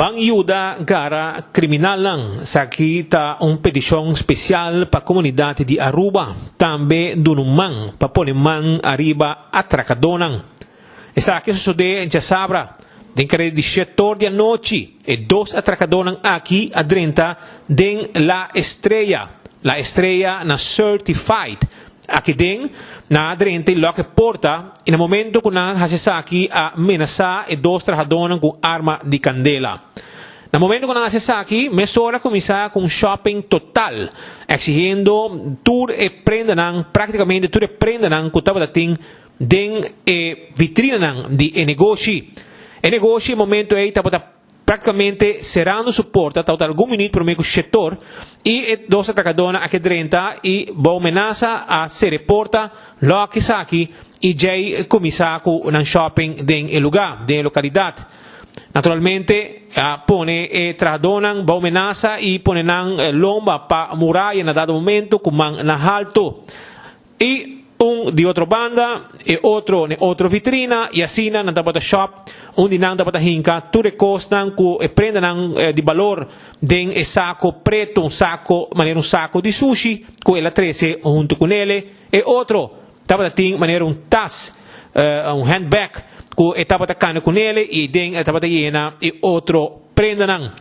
Ban yuda gara kriminalnan. Esaki ta un petishon spesial pa komunidat di Aruba tambe duna un man pa pone man ariba atrakadónan. Esaki a sosodé djasabra den kareda di shetor di anochi. E dos atrakadónan aki a drenta den La Estrella, La Estrella na Certified. Aki den nan a drenta i lòk e porta i na momento ku nan a hasi esaki a menasá e dos trahadónan ku un arma di kandela. Na momento ku nan a hasi esaki mesora a kuminsá ku un shopping total eksigiendo tur e prendanan, práktikamente tur e prendanan ku tabata tin den e vitrinanan di e negoshi. E negoshi e momento ei tabata Práktikamente serando su porta tabata algun minüt promé ku shetor i e dos atrakadónan a ke drenta i bou menasa a sera e porta, lòk esaki i djei kuminsá ku nan shopping den e lugá, den e lokalidat. Naturalmente a pone e trahadónan bou menasa i pone nan lomba pa muraya na dado momento ku man na haltu. I un di otro banda, e otro n'e otro vitrina, i asina nan tabata shop, un di nan tabata hinka tur e kosnan ku e prendanan di balor den e sako pretu, un sako manera un sako di sushi ku el a trese huntu ku nele, e otro tabata tin manera un tas, un handbag ku e tabata kana ku nele i den e tabata yena e otro prendanan.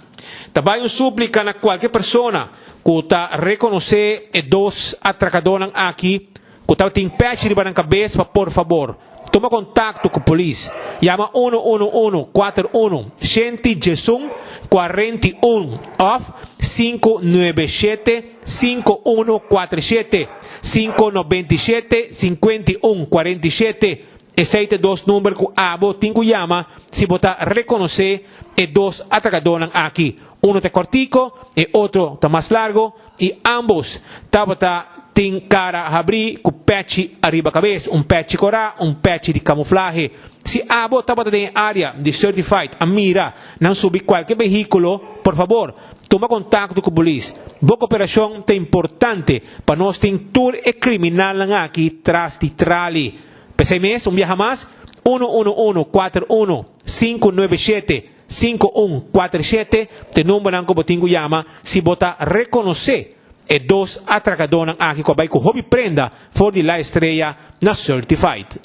Ta bai un súplika na kualke persona ku ta rekonosé e dos atrakadónan aki ku tabatin pèchi riba nan kabes pa por fabor tuma kontakto ku polis. Yama unu unu unu kuater unu shenti djesun kuarenti un òf sinku nuebe shete sinku unu kuater shete, 597 51 47. Esei ta e dos number ku abo tin ku yama si bo ta rekonosé e dos atrakadónan aki. Uno ta kòrtiko, e otro ta mas largo i ámbos tabata tin kara habrí ku pèchi ariba kabes, un pèchi kòrá, un pèchi di kamuflahe. Si abo tabata den e área di Certified a mira nan subi kualke vehíkulo, por fabor, tuma kontakto ku polis. Bo koperashon ta importante pa nos tin tur e kriminalnan aki tras di trali. P'esei mes, un biaha mas, unu unu unu kuater unu sinku nuebe shete sinku un kuater shete ta e numbernan ku bo tin ku yama si bo ta rekonosé e dos atrakadónan aki ku a bai ku hopi prenda for di La Estrella na Certified.